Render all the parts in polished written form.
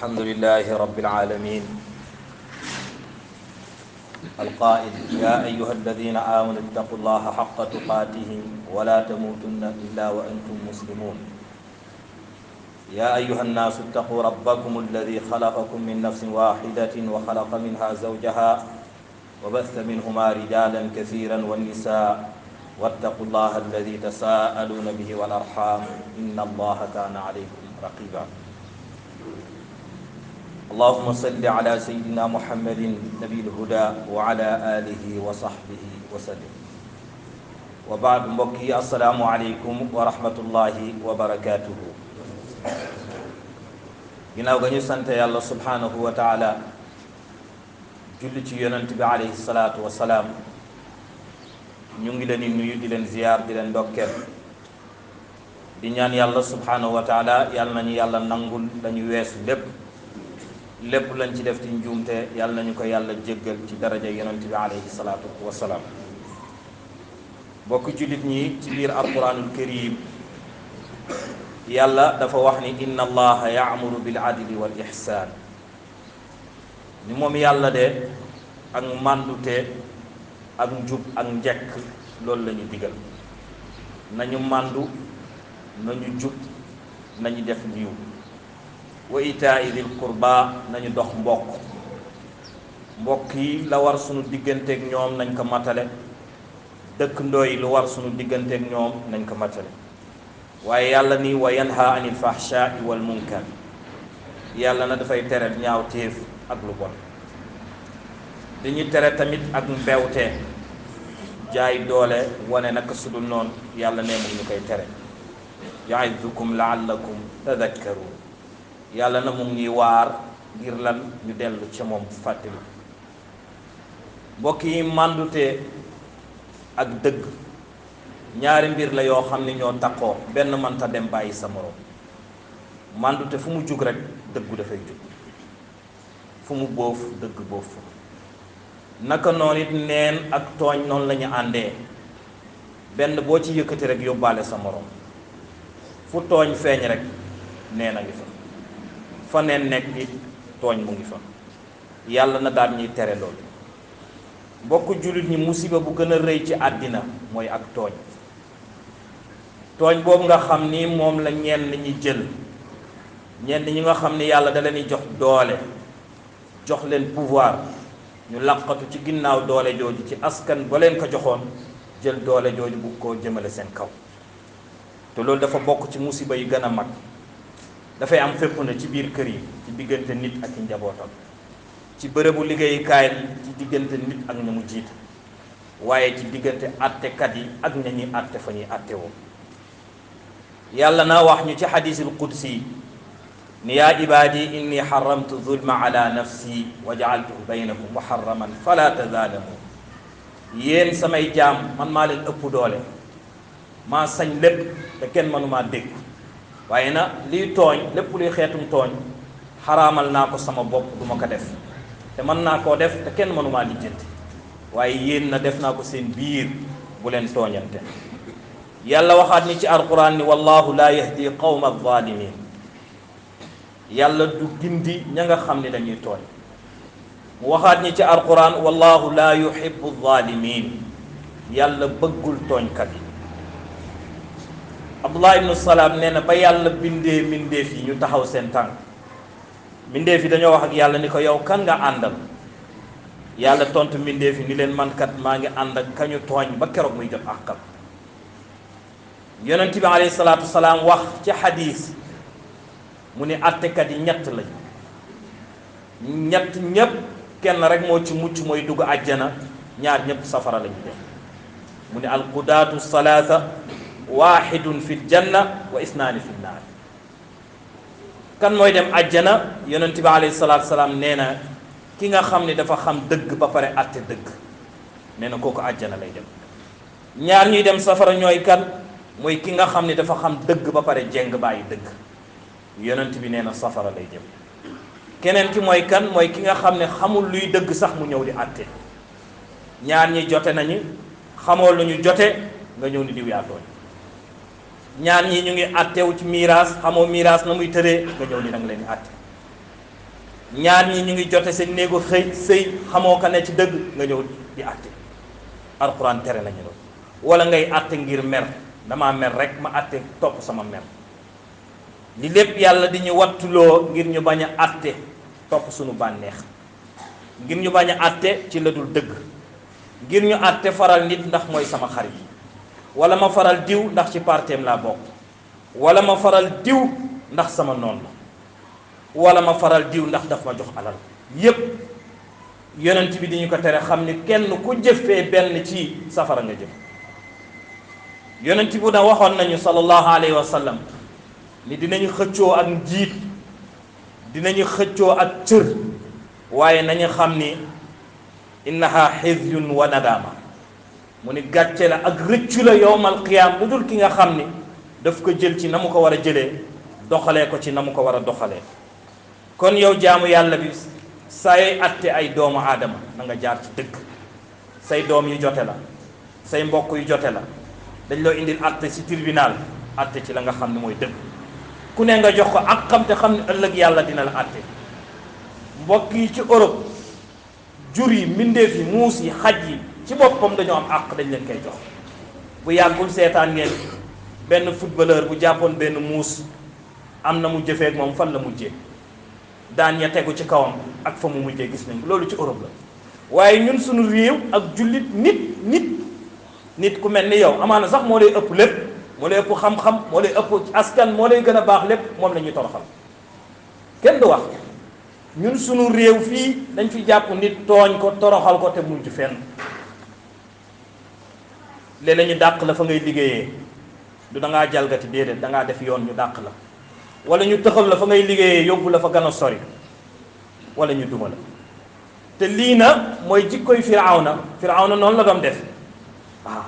الحمد لله رب العالمين القائل يا أيها الذين آمنوا اتقوا الله حق تقاته ولا تموتن إلا وأنتم مسلمون يا أيها الناس اتقوا ربكم الذي خلقكم من نفس واحدة وخلق منها زوجها وبث منهما رجالا كثيرا والنساء واتقوا الله الذي تساءلون به والأرحام إن الله كان عليكم رقيبا اللهم صل على سيدنا محمد نبي الهدى وعلى آله وصحبه وسلم وبعد مبكي السلام عليكم ورحمة الله وبركاته ginnaaw ga ñu sant yàlla subhanahu wa taala julli ci yonent bi alayhi salaatu wa salaam ñu ngi leen di nuyu di leen ziyaar di leen ndokkeel di ñaan yàlla subhanahu wa taala yàlla nañu yàlla nangul lañu weesu lépp lañ ci def ci njuumte yàlla nañu ko yàlla jéggal ci daraja yonent bi alayhi salaatu wa salaam bokk jullit ñi ci biir alquranul karim yàlla dafa wax ni inna allaha yaamuru bil adli wal ihsaan ni moom yàlla de ak màndute ak njub ak njekk loolu la ñu digal nañu màndu nañu jub nañu def yiw wa itaa'i dil qurba nañu dox mbokk yi la war sunu digganteeg ñoom nañ ko matale dëkkandoo yi lu war sunu digganteeg ñoom nañ ko matale waaye yàlla ni wa yanha anil fahshaai wal munkar yàlla na dafay tere ñaaw téef ak lu bon dañuy tere tamit ak mbewte jaay doole wane naka sudul noonu yàlla nee mu ñu koy tere ya'idukum la'allakum tadhakkarun yàlla na mu ngi waar ngir lan ñu dellu ca moom fàttali mbokk yi màndute ak dëgg ñaari mbir la yoo xam ne ñoo takkoo benn mënta dem bàyyi sa moroom màndute fu mu jug rek dëggu dafay jug fu mu boof dëgg boof fa naka noonu it neen ak tooñ noonu la ñu àndee benn boo ci yëkkati rek yóbbaale sa moroom fu tooñ feeñ rek neen a ngi fa fa neen nekk it tooñ mu ngi fa yàlla na daal ñuy tere loolu mbokk jullit ñi musiba bu gën a rëy ci àddina mooy ak tooñ boobu nga xam ni moom la ñenn ñi jël ñenn ñi nga xam ni yàlla da leen di jox doole jox leen pouvoir ñu laqatu ci ginnaaw doole jooju ci askan ba leen ko joxoon jël doole jooju bu ko jëmale seen kaw te loolu dafa bokk ci musiba yi gën a mag dafay am fépp na ci biir kër yi ci diggante nit ak i njabootam ci bërëbu liggéeyukaay yi ci diggante nit ak ña mu jiit waaye ci diggante àttekat yi ak ña ñuy àtte fa ñuy àtte woo yàlla na wax ñu ci xadiisul qudsi ni yaa ibaadi inni xaramtu zulma ala nafsi wa jaaltuhu baynakum muharraman fala tazaalamu yéen samay jaam man maa leen ëpp doole maa sañ lépp te kenn mënumaa dégg waaye na liy tooñ lépp luy xeetum tooñ xaraamal naa ko sama bopp du ma ko def te mën naa koo def te kenn mënumaa lijjanti waaye yéen na def naa ko seen biir bu leen tooñante yàlla waxaat ni ci alquran ni wallahu laa yahdi qawma alzalimin yàlla du gindi ña nga xam ne dañuy tooñ mu waxaat ni ci alquran wallahu laa yuhibbu alzalimin yàlla bëggul tooñkat yi abdullah ibnu salaam nee na ba yàlla bindee mbindeef yi ñu taxaw seen tànk mbindeef yi dañoo wax ak yàlla ni ko yow kan nga àndal yàlla tontu mbindeef yi ni leen mankat maa ngi ànd ak kañu tooñ ba keroog muy jot àqam yonent bi alayhi salaatu wasalaam wax ci xadiis mu ni àttekat yi ñett lañ ñett ñépp kenn rek moo ci mucc mooy dugg àjjana ñaar ñépp safara lañu dem mu ni alqudaatu salaasa waaxidun fi ljanna wa isnaani fi nnaar kan mooy dem àjjana yonent bi alayhi salaatu wasalaam nee na ki nga xam ne dafa xam dëgg ba pare àtte dëgg nee na kooku àjjana lay dem ñaar ñuy dem safara ñooy kan mooy ki nga xam ne dafa xam dëgg ba pare jeng bàyyi dëgg yonent bi nee na safara lay jëm keneen ki mooy kan mooy ki nga xam ne xamul luy dëgg sax mu ñëw di àtte ñaar ñi jote nañu xamoo lu ñu jote nga ñëw ni diw yaa tooñ ñaar ñi ñu ngi àttewu ci miraas xamoo miraas na muy tëree nga ñëw ni danga leen di àtte ñaar ñi ñu ngi jote seen néegu xëy sëy xamoo ka ne ci dëgg nga ñëw di àtte alquran tere nañu loolu. wala ngay àtte ngir mer damaa mer rek ma àtte topp sama mer li lépp yàlla di ñu wattuloo ngir ñu bañ a àtte topp suñu bànneex, ngir ñu bañ a àtte ci la dul dëgg, ngir ñu àtte faral nit ndax mooy sama xarit, wala ma faral diw ndax ci parteem laa bokk, wala ma faral diw ndax sama noon la, wala ma faral diw ndax daf ma jox alal. yépp yonent bi di ñu ko tere, xam ni kenn ku jëfee benn ci safara nga jëm. yonent bu na waxoon nañu sallallahu alayhi wa sallam ni dinañu xëccoo ak njiit, dinañu xëccoo ak cër, waaye nañu xam ni innaha xizyun wa nadama, mu ni gàcce la ak rëccu la yowmal qiyaam lu dul ki nga xam ni daf ko jël ci na mu ko war a jëlee, doxalee ko ci na mu ko war a doxalee. kon yow jaamu yàlla bi saa yooy atte ay doomu aadama na nga jaar ci dëgg. say doom yu jote la, say mbokk yu jote la, dañ loo indil atte ci tribunal, atte ci la nga xam ne mooy dëgg. ku ne nga jox ko ak xam te xam ne ëllëg yàlla dina la atte. mbokk yi ci Europe jur yi, mbindeef yi, muus yi, xaj yi ci boppam dañoo am àq, dañ leen koy jox. bu yàggul seetaan ngeen benn footballeur bu jàppoon benn muus, am na mu jëfeek moom fan la mujjee, daan ya tegu ci kawam ak fa mu mujjee gis nañ loolu ci Europe la. waaye ñun suñu réew ak jullit nit ku mel ni yow amaana sax moo lay ëpp lépp, moo lay ëpp xam-xam, moo lay ëpp askan, moo lay gën a baax lépp, moom la ñuy toroxal. kenn du wax. ñun suñu réew fii dañ fi jàpp nit tooñ ko, toroxal ko te mujj fenn. léeg-léeg ñu dàq la fa ngay liggéeyee, du da ngaa jalgati, déedéet da ngaa def yoon ñu dàq la, wala ñu tëxal la fa ngay liggéeyee yóbbu la fa gën a sori, wala ñu duma la. te lii na mooy jikkoy Firawna noonu la doon def. waaw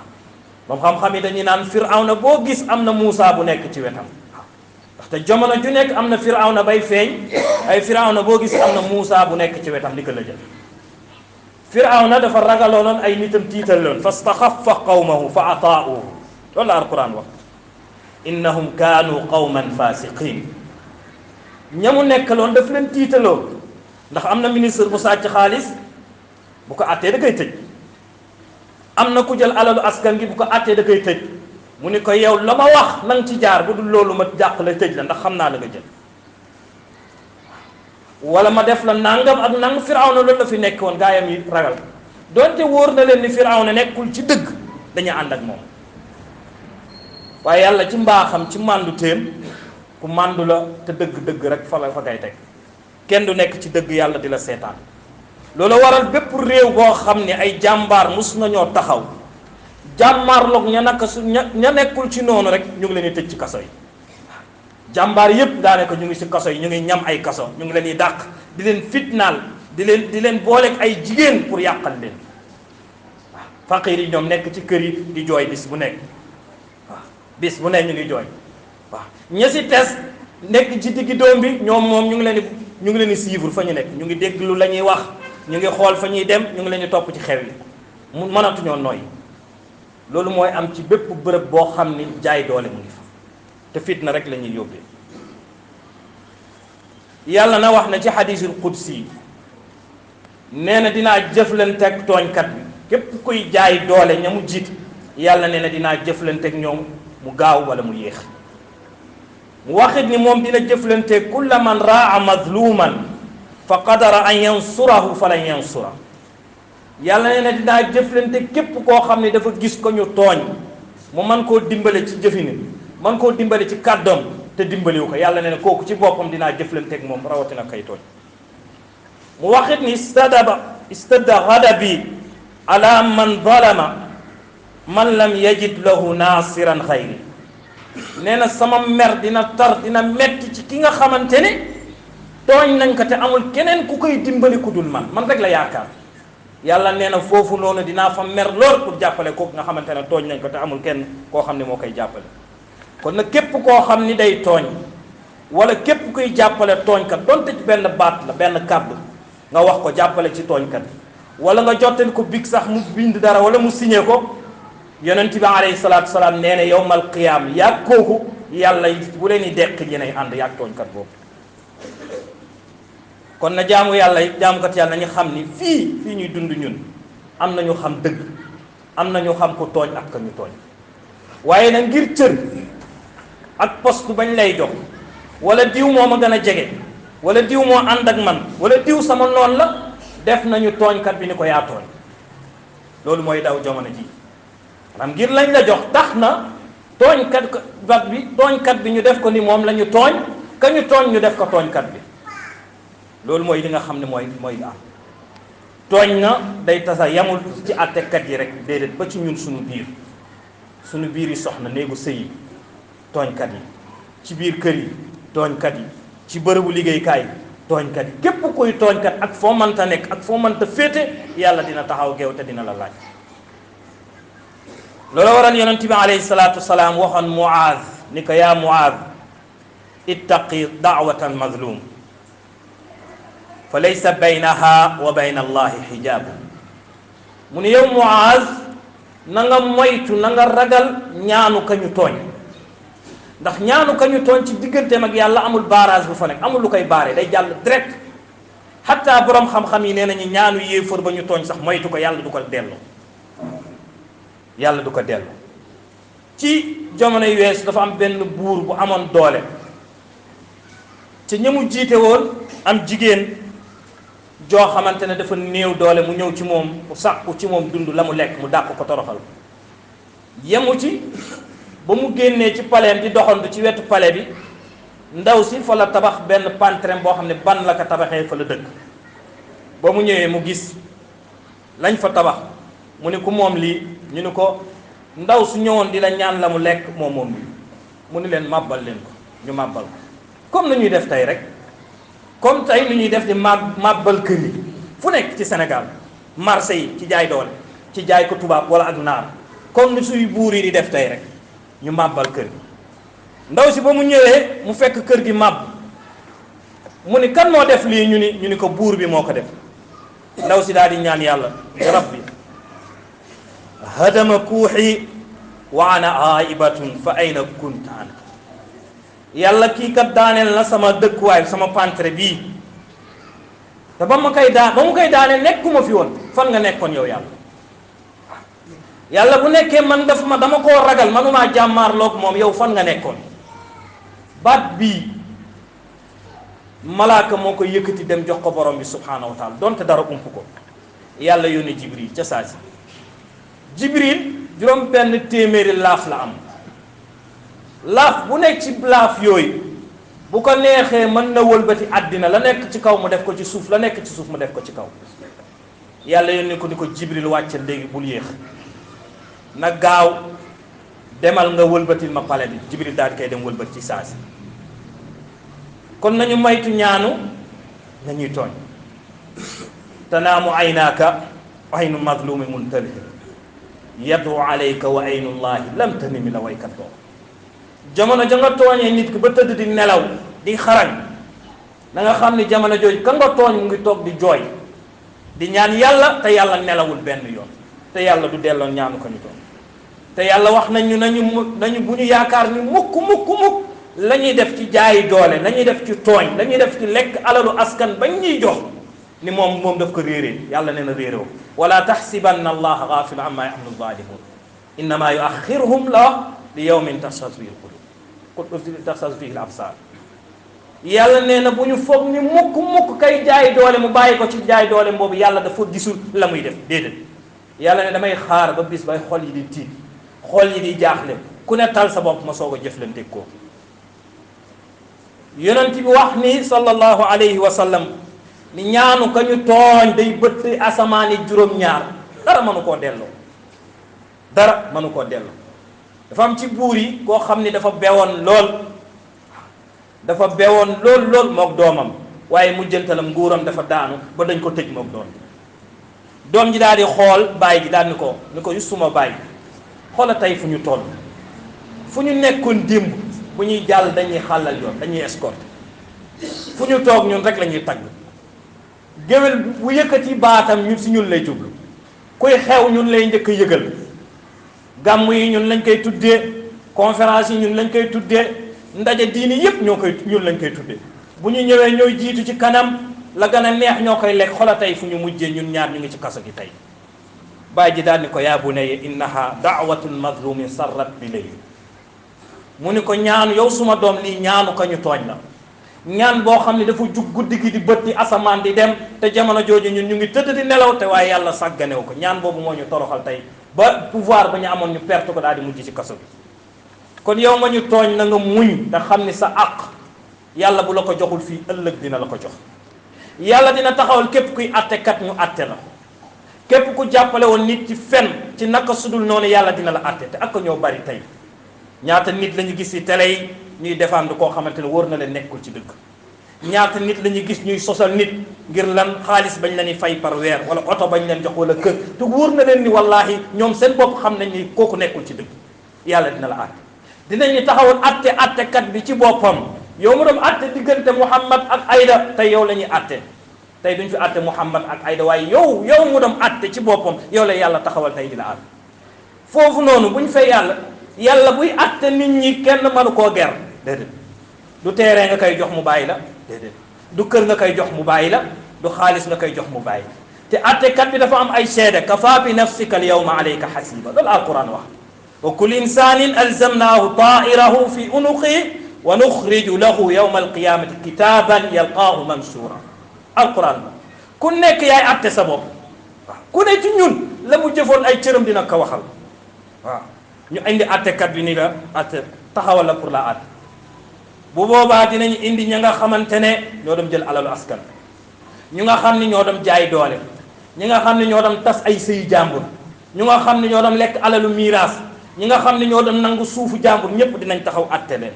moom xam-xam yi dañuy naan Firawna boo gis am na Muusa bu nekk ci wetam. ndaxte jamono ju nekk am na Firawna bay feeñ, ay Firawna boo gis am na Muusa bu nekk ci wetam di ko la jël. Firawna dafa ragaloon ay nitam tiital loon, fastaxaffa qawmahu fa ataa'uhu, loolu la alquran wax. innahum kaanu qawman fasiqin. ñamu nekkaloon daf leen tiitaloo, ndax am na ministre bu sàcc xaalis bu ko attee da koy tëj. am na ku jël alalu askan gi bu ko attee da koy tëj. mu ni ko yow la ma wax na nga ci jaar, bu dul loolu ma jàq la tëj la, ndax xam naa la nga jël. wala ma def la nangam ak nang. Firawna loolu la fi nekk woon, gaayam yi ragal, donte wóor na leen ni Firawna nekkul ci dëgg, dañuy ànd ak moom. waaye yàlla ci mbaaxam, ci màndu téem, ku màndu la te dëgg rek fa ngay teg. kenn du nekk ci dëgg yàlla di la seetaan. loolu waral bépp réew boo xam ne ay jàmbaar mus nañoo taxaw jàmmaarloog ña nekkul ci noonu rek ñu ngi leen di tëj ci kaso yi. jàmbaar yépp daanaka ñu ngi ci kaso yi, ñu ngi ñam ay kaso, ñu ngi leen di dàq, di leen fitnaal, di leen booleeg ay jigéen pour yàqal leen. waaw faqiir yi ñoom nekk ci kër yi di jooy bis bu nekk. waaw bis bu nekk ñu ngi jooy. waaw ña si tes nekk ci diggi doom bi, ñoom moom ñu ngi leen di suivre fa ñu nekk, ñu ngi déglu la ñuy wax, ñu ngi xool fa ñuy dem, ñu ngi leen di topp ci xew yi, mu mënatuñoo nooy. loolu mooy am ci bépp bërëb boo xam ni jaay doole mu ngi fa, te fitna rek la ñuy yóbbee. yàlla na wax na ci xadiisul qudsi, nee na dinaa jëflanteeg tooñkat bi, képp kuy jaay doole ña mu jiit, yàlla nee na dinaa jëflanteeg ñoom mu gaaw wala mu yéex. mu waxit ni moom dina jëflanteeg kulla man raa mazluman fa qadara an yansurahu falan yansura. yàlla nee na dinaa jëflante képp koo xam ne dafa gis ko ñu tooñ, mu man koo dimbale ci jëfini, man koo dimbale ci kàddoom te dimbaliwu ko. yàlla nee na kooku ci boppam dinaa jëflanteeg moom, rawatina kay tooñ. mu waxit ni istadda ghadabi ala man zalama man lam yajid lahu nasiran xayri. nee na sama mer dina tar, dina metti ci ki nga xamante ne tooñ nañ ko te amul keneen ku koy dimbali ku dul man rek la yaakaar. yàlla nee na foofu noonu dinaa fa mer lool pour jàppale kooku nga xamante ne tooñ nañ ko te amul kenn koo xam ne moo koy jàppale. kon nag képp koo xam ni day tooñ, wala képp kuy jàppale tooñkat, donte ci benn baat la, benn kàddu nga wax ko jàppale ci tooñkat, wala nga jottali ko big sax mu bind dara wala mu signé ko, yonent bi alayhi salaatu salaam nee na yowmal qiyaam yàgg kooku yàlla bu leen di deqi yéenay ànd yàgg tooñkat boobu. kon na jaamu yàlla yi jaamukat yàlla nañu xam ni fii ñuy dund ñun am na ñu xam dëgg am na ñu xam ku tooñ ak ka ñu tooñ waaye nag ngir cër ak poste bañ lay jox wala diw moo ma gën a jege wala diw moo ànd ak man wala diw sama noon la def nañu tooñkat bi ni ko yaa tooñ loolu mooy daw jamono ji maanaam ngir lañ la jox tax na tooñkat bi ñu def ko ni moom la ñu tooñ ka ñu tooñ ñu def ko tooñkat bi loolu mooy li nga xam ne mooy am tooñ na day tasa yamul ci àttekat yi rek déedéet ba ci ñun suñu biir yi soxna néegu sëy yi tooñkat yi ci biir kër yi tooñkat yi ci bërëbu liggéeykaay yi tooñkat yi képp kuy tooñkat ak foo mënta nekk ak foo mënta féete yàlla dina taxaw geew te dina la laaj loolu waral yonent bi alayhi salaatu wasalaam waxoon Muaaz ni ko yaa Muaaz ittaqi daawata almazlum fa laysa baynaha wa bayna allahi xijaabu mu ne yow Muaaz na nga moytu na nga ragal ñaanu ka ñu tooñ ndax ñaanu ka ñu tooñ ci digganteem ak yàlla amul barrage bu fa nekk amul lu koy baare day jàll direct xatta borom xam-xam yi nee nañu ñaanu yéefar ba ñu tooñ sax moytu ko yàlla du ko delloo ci jamono yu weesu dafa am benn buur bu amoon doole ci ñamu jiite woon am jigéen joo xamante ne dafa néew doole mu ñëw ci moom mu sàkku ci moom dund la mu lekk mu dàq ko toroxal yemu ci ba mu génnee ci paleem di doxantu ci wetu pale bi ndaw si fa la tabax benn pantrem boo xam ne ban la ko tabaxee fa la dëkk ba mu ñëwee mu gis lañ fa tabax mu ne ku moom lii ñu ni ko ndaw su ñëwoon di la ñaan la mu lekk moom lii mu ni leen màbbal leen ko ñu màbbal ko comme nu ñuy def tey rek comme tey nu ñuy def di màbbal kër yi fu nekk ci Sénégal marché yi ci jaay doole ci jaay ko tubaab wala ak naar comme ni suy buur yi di def tey rek ñu màbbal kër gi ndaw si ba mu ñëwee mu fekk kër gi màbb mu ni kan moo def lii ñu ni ko buur bi moo ko def ndaw si daal di ñaan yàlla rabbi hadama kuuxi wa ana aibatun fa ayna kunta anta yàlla kii kat daaneel na sama dëkkuwaay sama pantre bii te ba mu koy daaneel nekkuma fi woon fan nga nekkoon yow yàlla bu nekkee man dama koo ragal manumaa jàmmaarloog moom yow fan nga nekkoon baat bii malaaka moo ko yëkkati dem jox ko borom bi subhaanahu wa taala donte dara ump ko yàlla yónni jibril ca saa si jibril juróom benn téeméeri laaf la am laaf bu nekk ci laaf yooyu bu ko neexee mën na wëlbati àddina la nekk ci kaw mu def ko ci suuf la nekk ci suuf mu def ko ci kaw yàlla yónni ko ni ko jibril wàcce léegi bul yéex na gaaw demal nga wëlbatil ma pale bi jibril daal di koy dem wëlbati ci saa si kon nañu maytu ñaanu nañuy tooñ tanaamu aynaaka aynu mazlumi muntabih yadu alayka wa aynullahi lam tanimi la waykat doo jamono ja nga tooñee nit ki ba tëdd di nelaw di xarañ na nga xam ni jamono jooju ka nga tooñ mu ngi toog di jooy di ñaan yàlla te yàlla nelawul benn yoon te yàlla du delloo ñaanu ko ñu tooñ te yàlla wax nañu nañu bu ñu yaakaar ni mukk la ñuy def ci jaayi doole la ñuy def ci tooñ la ñuy def ci lekk alalu askan bañ ñuy jox ni moom daf ko réeree yàlla nee na réeréw wala taxsibanna allaha gaafila amma ya'malu zalimun innama yuaxiruhum la li yawmin tashxasu fihi alqulub tashxasu fihi al-absar yàlla nee na bu ñu foog ni mukk kay jaay doole mu bàyyi ko ci jaay doole boobu yàlla dafa gisul la muy def déedéet yàlla ne damay xaar ba bis bay xol yi di tiit xol yi di jaaxle ku ne tal sa bopp ma soog a jëflanteeg kooku yonent bi wax ni sallallahu alayhi wa sallam ni ñaanu ka ñu tooñ day bëtt asamaani juróom-ñaar dara mënu koo delloo dafa am ci buur yi koo xam ni dafa bewoon lool mook doomam waaye mujjantalam nguuram dafa daanu ba dañ ko tëj mook doom ji daal di xool baay ji daal ni ko yusuma baay xoola tey fu ñu toll fu ñu nekkoon démb bu ñuy jàll dañuy xàllal yoon dañuy escorte fu ñu toog ñun rek la ñuy tagg géwél bu yëkkati baatam ñun si ñun lay jublu kuy xew ñun lay njëkk a yëgal gàmm yi ñun lañ koy tuddee conférence yi ñun lañ koy tuddee ndaje diini yépp ñun lañ koy tuddee bu ñu ñëwee ñooy jiitu ci kanam la gën a neex ñoo koy lekk xola tey fu ñu mujjee ñun ñaar ñu ngi ci kaso gi tey bàyyi ji daal ni ko yaa bunayya innaha da'watul mazlumin sarrat bi lay mu ni ko ñaanu yow suma doom lii ñaanu ko ñu tooñ la ñaan boo xam ne dafa jug guddi gi di bët di asamaan di dem te jamono jooju ñun ñu ngi tëdd di nelaw te waaye yàlla sàgganew ko ñaan boobu moo ñu toroxal tey ba pouvoir ba ñu amoon ñu perte ko daal di mujj ci kaso bi kon yow ma ñu tooñ na nga muñ te xam ni sa àq yàlla bu la ko joxul fii ëllëg dina la ko jox yàlla dina taxawal képp kuy attekat ñu atte la képp ku jàppale woon nit ci fen ci naka sudul noonu yàlla dina la atte te ak ñoo bari tey ñaata nit la ñu gis ci télé yi ñuy défendre koo xamante ne wóor na leen nekkul ci dëgg ñaata nit la ñu gis ñuy sosal nit ngir lan xaalis bañ leen di fay par weer wala oto bañ leen jox wala kër te wóor na leen ni wallahi ñoom seen bopp xam nañ ni kooku nekkul ci dëgg yàlla dina la atte dinañu taxawal attekat bi ci boppam yow mu doon atte diggante Muhammad ak Aïda tey yow la ñuy atte tey duñ fi atte Muhammad ak Aïda waaye yow mu doon atte ci boppam yow la yàlla taxawal tey di la atte foofu noonu buñ fay yàlla buy atte nit ñi kenn mënu koo ger déedéet du terrain nga koy jox mu bàyyi la déedéet du kër nga koy jox mu bàyyi la du xaalis nga koy jox mu bàyyi te attekat bi dafa am ay seede kafa bi nafsika al yawma alayka hasiba loolu alquran wax wa kullu insanin alzamnahu ta'irahu fi unuqi wa nuxriju lahu yawma alqiyamati kitaban yalqaahu mansura alquran la ku nekk yaay atte sa bopp waaw ku ne ci ñun la mu jëfoon ay cëram dina ko waxal waaw ñu indi attekat bi ni la atte taxawal la pour la atte bu boobaa dinañu indi ña nga xamante ne ñoo dem jël alalu askan ñu nga xam ni ñoo dem jaay doole ñi nga xam ne ñoo dem tas ay sëyu jàmbur ñu nga xam ne ñoo dem lekk alalu miiraas ñi nga xam ne ñoo dem nangu suufu jàmbur ñépp dinañ taxaw atte leen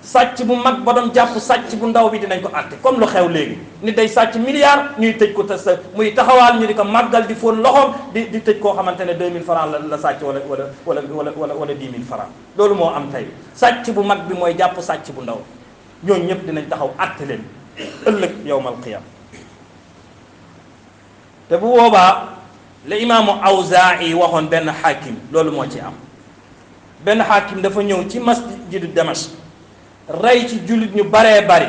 sàcc bu mag ba doon jàpp sàcc bu ndaw bi dinañ ko atte comme lu xew léegi nit day sàcc milliard ñuy tëj ko te sa muy taxawaal ñu di ko màggal di fóon loxoom di tëj koo xamante ne 2000 francs la sàcc wala 10 000 francs loolu moo am tey sàcc bu mag bi mooy jàpp sàcc bu ndaw ñooñu ñëpp dinañ taxaw atte leen ëllëg yawmal qiyam te bu boobaa la imaamu Awzaa'i waxoon benn xaakim loolu moo ci am benn xaakim dafa ñëw ci masjidu Damashq rey ci jullit ñu baree bari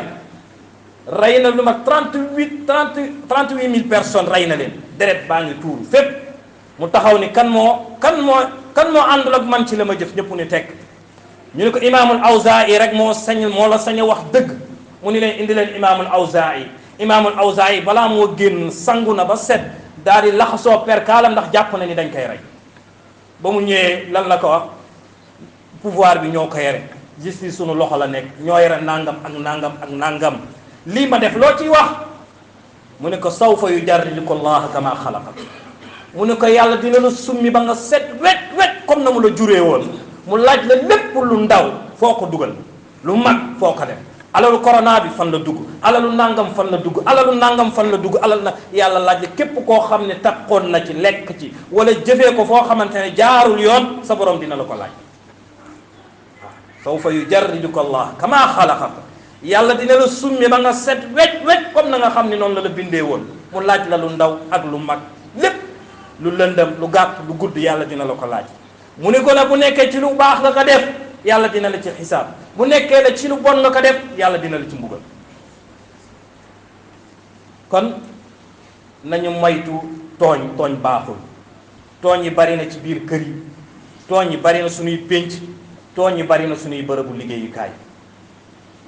rey na lu ma 38 000 personnes rey na leen deret baa ngi tuuru fépp mu taxaw ni kan moo àndul ak man ci la ma jëf ñëpp ni tekk ñu ne ko imaamul Awzaa'i rek moo la sañ a wax dëgg mu ni leen indi leen imaamul Awzaa'i balaa moo génn sangu na ba set daal di laxasoo perkaalam ndax jàpp na ni dañ koy rey ba mu ñëwee lan la ko wax pouvoir bi ñoo ko yore justice sunu loxo la nekk ñoo yore nangam ak nangam ak nangam lii ma def loo ciy wax mu ne ko sawfa yujarriduka Allah kama xalaqa mu ne ko yàlla dina la summi ba nga set wet comme na mu la juree woon mu laaj la lépp lu ndaw foo ko dugal lu mag foo ko def alalu corona bi fan la dugg alalu nangam fan la dugg alalu nangam fan la dugg alal na yàlla laaj la képp koo xam ne takkoon na ci lekk ci wala jëfee ko foo xamante ne jaarul yoon sa borom dina la ko laaj sawfa yujarriduka Allah kama xalaqaka yàlla dina la summi ba nga set wet comme na nga xam ne noonu la bindee woon mu laaj la lu ndaw ak lu mag lépp lu lëndëm lu gàtt lu gudd yàlla dina la ko laaj mu ne ko nag bu nekkee ci lu baax nga ko def yàlla dina la ci xisaab bu nekkee la ci lu bon nga ko def yàlla dina la ci mbugal kon nañu moytu tooñ baaxul tooñ yi bari na ci biir kër yi tooñ yi bari na suñuy pénc tooñ yi bari na suñuy bërëbu liggéeyukaay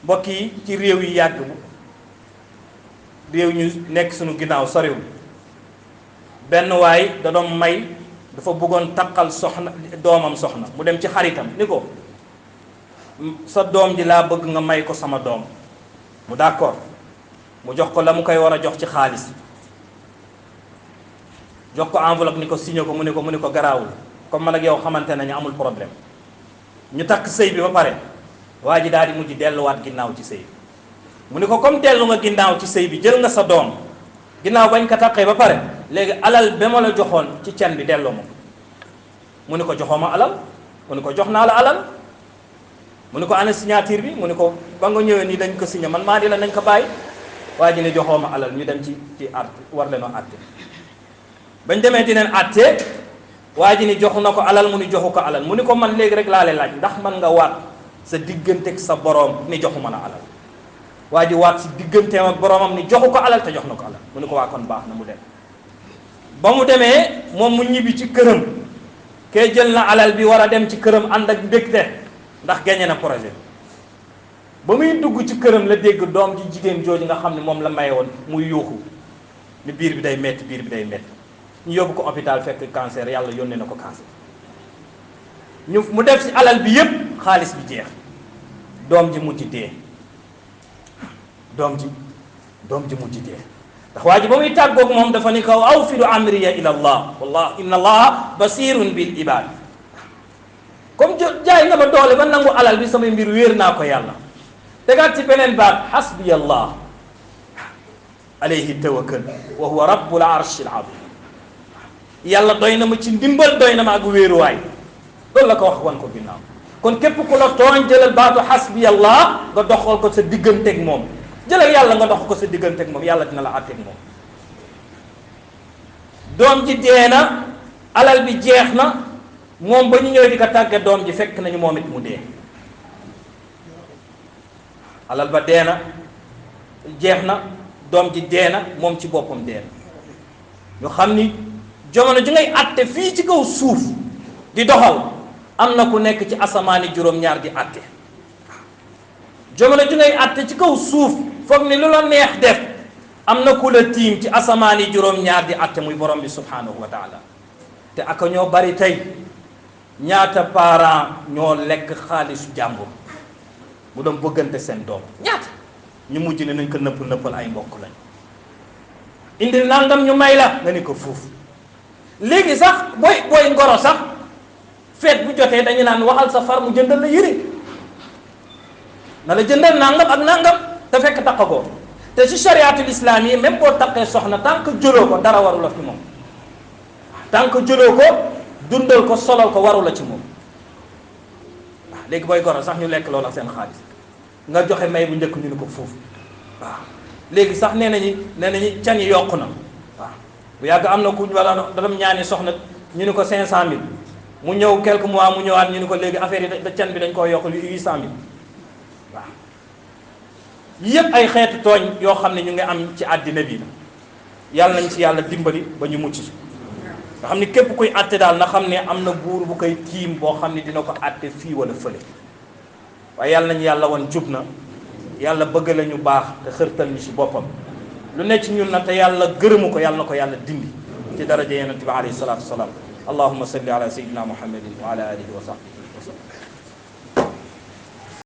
mbokk yi ci réew yi yàgg réew ñu nekk suñu ginnaaw soriwul benn waay da doon may dafa bëggoon takkal doomam soxna mu dem ci xaritam ni ko sa doom ji laa bëgg nga may ko sama doom mu d'accord mu jox ko la mu koy war a jox ci xaalis jox ko enveloppe ni ko signé ko mu ne ko garaawul comme man ak yow xamante nañu amul problème ñu takk sëy bi ba pare waa ji daal di mujj delluwaat ginnaaw ci sëy bi mu ne ko comme dellu nga ginnaaw ci sëy bi jël nga sa doom ginnaaw bañ ko takkee ba pare léegi alal ba ma la joxoon ci can bi delloo ma mu ne ko joxoo ma alal mu ne ko jox naa la alal mu ne ko ana signature bi mu ne ko ba nga ñëwee nii dañ ko signé man maa di la nañ ko bàyyi waa ji ne joxoo ma alal ñu dem ci art war lenoo àtte bañ demee di leen àtte waa ji ni joxu na ko alal mu ni joxu ko alal mu ni ko man léegi rek laa lay laaj ndax man nga waat sa digganteeg sa boroom ni joxu ma la alal waa ji waat si digganteem ak boromam ni joxu ko alal te jox na ko alal mu ne ko waa kon baax na mu dem ba mu demee moom mu ñibbi ci këram kee jël na alal bi war a dem ci këram ànd ak mbégte ndax gagné na projet ba muy dugg ci këram la dégg doom ji jigéen jooju nga xam ne moom la maye woon muy yuuxu ni biir bi day metti biir bi day metti ñu yóbbu ko hôpital fekk cancer yàlla yónnee na ko cancer mu def ci alal bi yépp xaalis bi jeex doom ji mujj dee doom ji mujj dee ndax waa ji ba muy tàggoog moom dafa ni ko awfidu amriya ila allah wallah inna allaha basirun bil ibad comme jaay nga ma doole ba nangu alal bi samay mbir wéer naa ko yàlla tegaat ci beneen baat hasbiya allah alayhi tawakkal wa huwa rabbul arshil azim yàlla doy na ma ci ndimbal doy na ma ak wéeruwaay loolu la ko wax wan ko ginnaaw kon képp ku la tooñ jëlal baatu hasbiya allah nga doxal ko sa digganteeg moom jëlal yàlla nga dox ko sa digganteeg moom yàlla dina la àtteeg moom doom ji dee na alal bi jeex na moom ba ñu ñëw di ko tàgge doom ji fekk nañu moom it mu dee alal ba dee na jeex na doom ji dee na moom ci boppam dee na ñu xam ni jamono ji ngay àtte fii ci kaw suuf di doxal am na ku nekk ci asamaani juróom-ñaar di àtte jamono ji ngay àtte ci kaw suuf foog ni lu la neex def am na ku la tiim ci asamaani juróom-ñaar di àtte muy borom bi subhanahu wa taala te aka ñoo bari tey ñaata parent ñoo lekk xaalisu jàmbur mu doon bëggante seen doom ñaata ñu mujj ne nañ ko nëppal ay mbokk lañ indil nangam ñu may la nga ni ko fuuf léegi sax booy ngoro sax feet bu jotee dañu naan waxal sa far mu jëndal la yëre na la jëndal nangam ak nangam te fekk takkagoo te ci chariatul islam yi même boo takkee soxna tant que jëloo ko dara waru la fi moom tant que jëloo ko dundal ko solal ko waru la ci moom waaw léegi booy goro sax ñu lekk loolu ak seen xaalis nga joxe may bu njëkk ñu ni ko foofu waaw léegi sax nee nañu can yi yokku na waaw bu yàgg am na ku wala da ñaani soxna ñu ni ko 500000 mu ñëw quelques mois mu ñëwaat ñu ni ko léegi affaire yi da can bi dañ koo yokk 800000 waaw yëpp ay xeetu tooñ yoo xam ne ñu ngi am ci àddina bi yàlla nañ ci yàlla dimbali ba ñu mucc ci nga xam ni képp kuy àtte daal na xam ne am na buur bu koy tiim boo xam ne dina ko àtte fii wala fële waaye yàlla nañu yàlla woon jub na yàlla bëgg la ñu baax te xërtal ñu ci boppam lu ne ci ñun na te yàlla gërëmu ko yàlla na ko yàlla dindi ci daraja yonent bi alayhi salaatu wasalaam allahumma salli ala sayyidina muhammadin wa ala alihi wa sahbihi